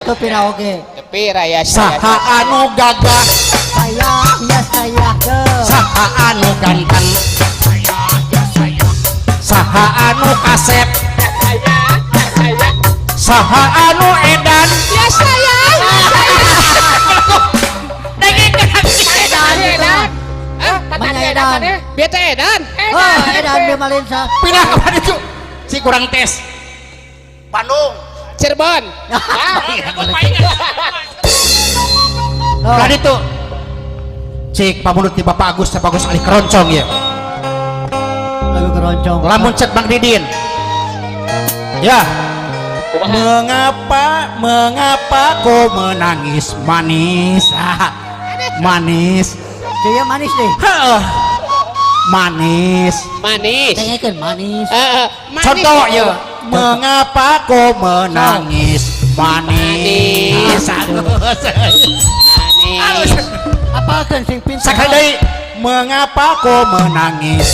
Teu pira oge. Tapi raya saya. Saha anu gagah? Saya ya saya ke. Saha anu ganteng? Saha anu kasep? Saha anu edan? Ya saya. Edan Edan. Ah, Banyak edan. Bieu teh edan. Oh, edan bieu mah lain sa. Pindah ke mana itu si kurang tes. Bandung. Cirebon. Ah. Oh, Kan itu cik pamundut di Bapak Agus, Bapak Agus alih keroncong ya. Lagu keroncong. Lamun cek Bang Didin ya, mengapa mengapa kau menangis manis, ah, manis. Saya manis deh. Heeh. Manis. Manis. Dengekeun manis. Eh, manis. Contoh ya, mengapa kau menangis manis. Halus. Manis. Apalkeun sing pinter. Sekali deui, mengapa kau menangis?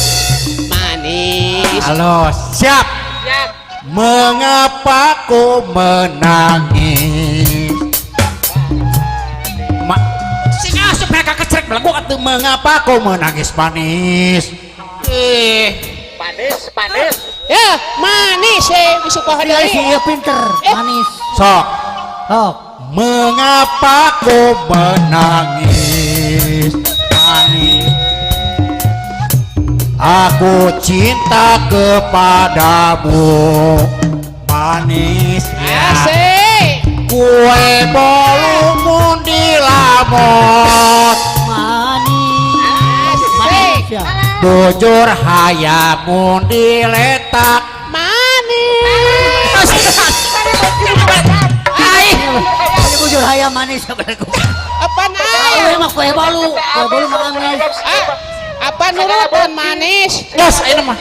Manis. Halus, siap. Siap. Mengapa kau menangis? Ma sing asup mereka kecrek belagu atuh, mengapa kau menangis manis? Eh, Manis, manis. Ya, manis eh bisa poho Tinggal si deui. ieu pinter, manis. Sok. Sok. Mengapa kau menangis manis? Aku cinta kepadamu manis ya. Asik. Kue bolu mun dilamot. Manis. Manis Asik. ya. Bujur hayam mun diletak. Manis. Ai. Ini bujur hayam manis belagu. Apa Kue aya? Mah kue bolu mah manis. Ah, apa nurutan manis? Gas ayeuna mah.